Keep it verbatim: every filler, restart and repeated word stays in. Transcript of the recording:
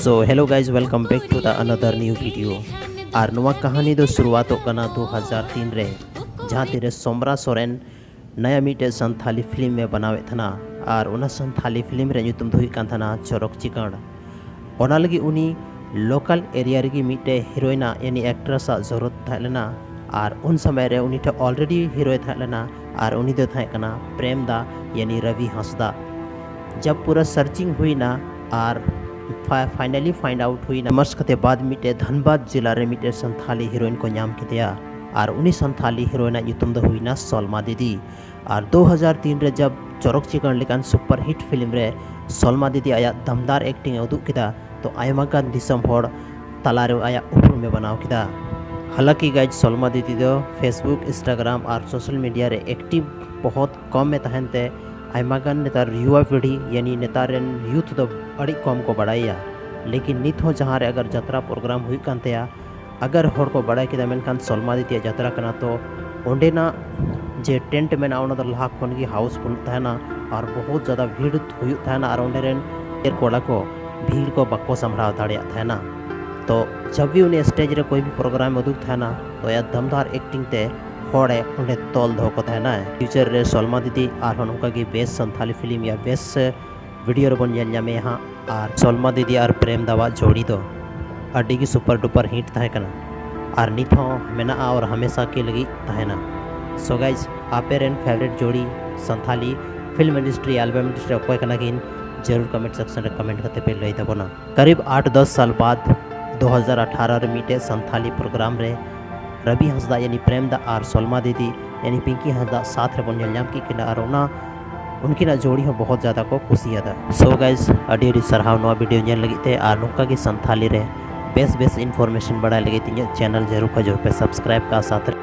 So hello guys, welcome back to the another new video. ᱟᱨ ᱱᱚᱣᱟ ᱠᱟᱹᱦᱱᱤ ᱫᱚ ᱥᱩᱨᱩᱣᱟᱛᱚᱜ ᱠᱟᱱᱟ ᱫᱩ ᱦᱟᱡᱟᱨ ᱛᱤᱱ ᱨᱮ, ᱡᱟᱦᱟᱸ ᱛᱤᱨᱮ ᱥᱚᱢᱨᱟ ᱥᱚᱨᱮᱱ ᱱᱟᱭᱟ ᱢᱤᱫᱴᱮᱡ ᱥᱟᱱᱛᱷᱟᱞᱤ ᱯᱷᱤᱞᱢ ᱮ ᱵᱮᱱᱟᱣᱮᱫ ᱛᱟᱦᱮᱱᱟ᱾ ᱟᱨ ᱚᱱᱟ ᱥᱟᱱᱛᱷᱟᱞᱤ ᱯᱷᱤᱞᱢ ᱨᱮ ᱧᱩᱛᱩᱢ ᱫᱚ ᱦᱩᱭᱩᱜ ᱠᱟᱱ ᱛᱟᱦᱮᱱᱟ ᱪᱚᱨᱚᱠ ᱪᱤᱠᱟᱹᱲ᱾ ᱚᱱᱟ ᱞᱟᱹᱜᱤᱫ ᱩᱱᱤ ᱞᱳᱠᱟᱞ ᱮᱨᱤᱭᱟ ᱨᱮᱜᱮ ᱢᱤᱫᱴᱮᱡ ᱦᱤᱨᱳᱭᱤᱱ ᱟᱜ ᱭᱟᱱᱤ ᱮᱠᱴᱨᱮᱥ ᱟᱜ ᱡᱚᱨᱩᱨᱟᱛ ᱛᱟᱦᱮᱸ ᱞᱮᱱᱟ᱾ ᱟᱨ ᱩᱱ ᱥᱚᱢᱚᱭ ᱨᱮ ᱩᱱᱤ ᱴᱷᱮᱱ ᱚᱞᱨᱮᱰᱤ ᱦᱤᱨᱳᱭ ᱛᱟᱦᱮᱸ ᱞᱮᱱᱟ, ᱟᱨ ᱩᱱᱤ ᱫᱚ ᱛᱟᱦᱮᱸ ᱠᱟᱱᱟ ᱯᱨᱮᱢ ᱫᱟ ᱭᱟᱱᱤ ᱨᱚᱵᱤ ᱦᱟᱸᱥᱫᱟ᱾ ᱡᱟᱵ ᱯᱩᱨᱟᱹ ᱥᱟᱨᱪᱤᱝ ᱦᱩᱭᱱᱟ ᱟᱨ ᱯᱷᱟᱭᱱᱟᱞᱤ ᱯᱷᱟᱭᱤᱱᱰ ᱟᱣᱩᱴ ᱦᱩᱭᱱᱟ᱾ ᱢᱟᱥ ᱠᱟᱛᱮ ᱵᱟᱫ ᱢᱤᱫᱴᱮᱡ ᱫᱷᱟᱱᱵᱟᱫ ᱡᱮᱞᱟ ᱨᱮ ᱢᱤᱫᱴᱮᱡ ᱥᱟᱱᱛᱷᱟᱞᱤ ᱦᱤᱨᱳᱭᱤᱱ ᱠᱚ ᱧᱟᱢ ᱠᱮᱫᱮᱭᱟ, ᱟᱨ ᱩᱱᱤ ᱥᱟᱱᱛᱷᱟᱞᱤ ᱦᱤᱨᱳᱭᱤᱱ ᱟᱜ ᱧᱩᱛᱩᱢ ᱫᱚ ᱦᱩᱭᱱᱟ ᱥᱚᱞᱢᱟ ᱫᱤᱫᱤ᱾ ᱟᱨ ᱫᱩ ᱦᱟᱡᱟᱨ ᱛᱤᱱ ᱨᱮ ᱡᱟᱵ ᱪᱚᱨᱚᱠ ᱪᱤᱠᱟᱹᱲ ᱞᱮᱠᱟᱱ ᱥᱩᱯᱟᱨ ᱦᱤᱴ ᱯᱷᱤᱞᱢ ᱨᱮ ᱥᱚᱞᱢᱟ ᱫᱤᱫᱤ ᱟᱭᱟᱜ ᱫᱟᱢᱫᱟᱨ ᱮᱠᱴᱤᱝ ᱮ ᱩᱫᱩᱜ ᱠᱮᱫᱟ, ᱛᱚ ᱟᱭᱢᱟ ᱜᱟᱱ ᱫᱤᱥᱚᱢ ᱦᱚᱲ ᱛᱟᱞᱟᱨᱮ ᱟᱭᱟᱜ ᱩᱯᱨᱩᱢ ᱮ ᱵᱮᱱᱟᱣ ᱠᱮᱫᱟ᱾ ᱦᱟᱞᱟᱠᱤ ᱜᱟᱭᱤᱡ, ᱥᱚᱞᱢᱟ ᱫᱤᱫᱤ ᱫᱚ Facebook, Instagram ᱟᱨ ᱥᱳᱥᱟᱞ ᱢᱤᱰᱤᱭᱟ ᱨᱮ ᱮᱠᱴᱤᱵᱷ ᱵᱚᱦᱚᱛ ᱠᱚᱢ ᱮ ᱛᱟᱦᱮᱱ ᱛᱮ ᱟᱭᱢᱟ ᱜᱟᱱ ᱱᱮᱛᱟᱨ ᱭᱩᱣᱟ ᱯᱤᱲᱦᱤ ᱭᱟᱱᱤ ᱱᱮᱛᱟᱨ ᱨᱮᱱ ᱭᱩᱛᱷ ᱫᱚ ᱟᱹᱰᱤ ᱠᱚᱢ ᱠᱚ ᱵᱟᱲᱟᱭᱟ᱾ ᱞᱮᱠᱤᱱ ᱱᱤᱛ ᱦᱚᱸ ᱡᱟᱦᱟᱸ ᱨᱮ ᱟᱜᱟᱨ ᱡᱟᱛᱨᱟ ᱯᱨᱳᱜᱨᱟᱢ ᱦᱩᱭᱩᱜ ᱠᱟᱱ ᱛᱟᱭᱟ, ᱟᱜᱟᱨ ᱦᱚᱲ ᱠᱚ ᱵᱟᱲᱟᱭ ᱠᱮᱫᱟ ᱢᱮᱱᱠᱷᱟᱱ ᱥᱚᱞᱢᱟ ᱫᱤᱫᱤᱭᱟᱜ ᱡᱟᱛᱨᱟ ᱠᱟᱱᱟ, ᱛᱚ ᱚᱸᱰᱮᱱᱟᱜ ᱡᱮ ᱴᱮᱱᱴ ᱢᱮᱱᱟᱜᱼᱟ ᱚᱱᱟ ᱫᱚ ᱞᱟᱦᱟ ᱠᱷᱚᱱ ᱜᱮ ᱦᱟᱣᱩᱥᱯᱷᱩᱞ ᱛᱟᱦᱮᱱᱟ ᱟᱨ ᱵᱚᱦᱩᱛ ᱡᱟᱫᱟ ᱵᱷᱤᱲ ᱦᱩᱭᱩᱜ ᱛᱟᱦᱮᱱᱟ᱾ ᱟᱨ ᱚᱸᱰᱮ ᱨᱮᱱ ᱠᱚᱲᱟ ᱠᱚ ᱵᱷᱤᱲ ᱠᱚ ᱵᱟᱠᱚ ᱥᱟᱢᱵᱷᱟᱲᱟᱣ ᱫᱟᱲᱮᱭᱟᱜ ᱛᱟᱦᱮᱱᱟ᱾ ᱛᱚ ᱡᱟᱵ ᱵᱷᱤ ᱩᱱᱤ ᱥᱴᱮᱡ ᱨᱮ ᱠᱳᱭ ᱵᱷᱤ ᱯᱨᱳᱜᱨᱟᱢ ᱩᱫᱩᱜ ᱛᱟᱦᱮᱱᱟ, ᱛᱚ ᱟᱭᱟᱜ ᱫᱟᱢᱫᱟᱨ ᱮᱠᱴᱤᱝ ᱛᱮ ᱦᱚᱲ ᱮ ᱚᱸᱰᱮ ᱛᱚᱞ ᱫᱚᱦᱚ ᱠᱚ ᱛᱟᱦᱮᱱᱟᱭ᱾ ᱯᱷᱤᱭᱩᱪᱟᱨ ᱨᱮ ᱥᱚᱞᱢᱟ ᱫᱤᱫᱤ ᱟᱨᱦᱚᱸ ᱱᱚᱝᱠᱟ ᱜᱮ ᱵᱮᱥ ᱥᱟᱱᱛᱷᱟᱞᱤ ᱯᱷᱤᱞᱢ ᱭᱟ ᱵᱮᱥ ᱵᱷᱤᱰᱤᱭᱳ ᱨᱮᱵᱚᱱ ᱧᱮᱞ ᱧᱟᱢᱮᱭᱟ ᱦᱟᱸᱜ᱾ ᱟᱨ ᱥᱚᱞᱢᱟ ᱫᱤᱫᱤ ᱟᱨ ᱯᱨᱮᱢ ᱫᱟᱣᱟᱜ ᱡᱳᱲᱤ ᱫᱚ ᱟᱹᱰᱤ ᱜᱮ ᱥᱩᱯᱟᱨ ᱰᱩᱯᱟᱨ ᱦᱤᱴ ᱛᱟᱦᱮᱸ ᱠᱟᱱᱟ ᱟᱨ ᱱᱤᱛ ᱦᱚᱸ ᱢᱮᱱᱟᱜᱼᱟ ᱟᱨ ᱦᱟᱢᱮᱥᱟ ᱠᱮ ᱞᱟᱹᱜᱤᱫ ᱛᱟᱦᱮᱱᱟ᱾ So guys, ᱟᱯᱮ ᱨᱮᱱ ᱯᱷᱮᱵᱟᱨᱤᱴ ᱡᱳᱲᱤ Santali film industry, album industry ᱚᱠᱚᱭ ᱠᱟᱱᱟ ᱠᱤᱱ, ᱡᱟᱹᱨᱩᱲ ᱠᱚᱢᱮᱱᱴ ᱥᱮᱠᱥᱚᱱ ᱨᱮ ᱠᱚᱢᱮᱱᱴ ᱠᱟᱛᱮ ᱯᱮ ᱞᱟᱹᱭ ᱛᱟᱵᱚᱱᱟ᱾ ᱠᱟᱨᱤᱵ ᱟᱴ ᱫᱚᱥ ᱥᱟᱞ ᱵᱟᱫ ᱫᱩ ᱦᱟᱡᱟᱨ ᱟᱴᱷᱟᱨᱚ ᱨᱮ ᱢᱤᱫᱴᱮᱡ ᱥᱟᱱᱛᱷᱟᱞᱤ ᱯᱨᱳᱜᱨᱟᱢ ᱨᱮ ᱨᱚᱵᱤ ᱦᱟᱸᱥᱫᱟ ᱭᱟᱱᱤ ᱯᱨᱮᱢ ᱫᱟ ᱟᱨ ᱥᱚᱞᱢᱟ ᱫᱤᱫᱤ ᱭᱟᱱᱤ ᱯᱤᱝᱠᱤ ᱦᱟᱸᱥᱫᱟ ᱥᱟᱛᱷ ᱨᱮᱵᱚᱱ ᱧᱮᱞ ᱧᱟᱢ ᱠᱮᱫ ᱠᱤᱱᱟ ᱟᱨ ᱚᱱᱟ ᱩᱱᱠᱤᱱᱟᱜ ᱡᱳᱲᱤ ᱦᱚᱸ ᱵᱚᱦᱩᱛ ᱡᱟᱫᱟ ᱠᱚ ᱠᱩᱥᱤᱭᱟᱫᱟ᱾ So guys, ᱟᱹᱰᱤ ᱟᱹᱰᱤ ᱥᱟᱨᱦᱟᱣ ᱱᱚᱣᱟ ᱵᱷᱤᱰᱤᱭᱳ ᱧᱮᱞ ᱞᱟᱹᱜᱤᱫ ᱛᱮ, ᱟᱨ ᱱᱚᱝᱠᱟ ᱜᱮ ᱥᱟᱱᱛᱷᱟᱞᱤ ᱨᱮ ᱵᱮᱥ ᱵᱮᱥ ᱤᱱᱯᱷᱚᱨᱢᱮᱥᱚᱱ ᱵᱟᱲᱟᱭ ᱞᱟᱹᱜᱤᱫ ᱤᱧᱟᱹᱜ ᱪᱮᱱᱮᱞ ᱡᱟᱹᱨᱩᱲ ᱠᱷᱟᱡ ᱡᱳᱨ ᱯᱮ ᱥᱟᱵᱥᱠᱨᱟᱭᱤᱵ ᱠᱟᱜᱼᱟ, ᱥᱟᱛᱷ ᱨᱮ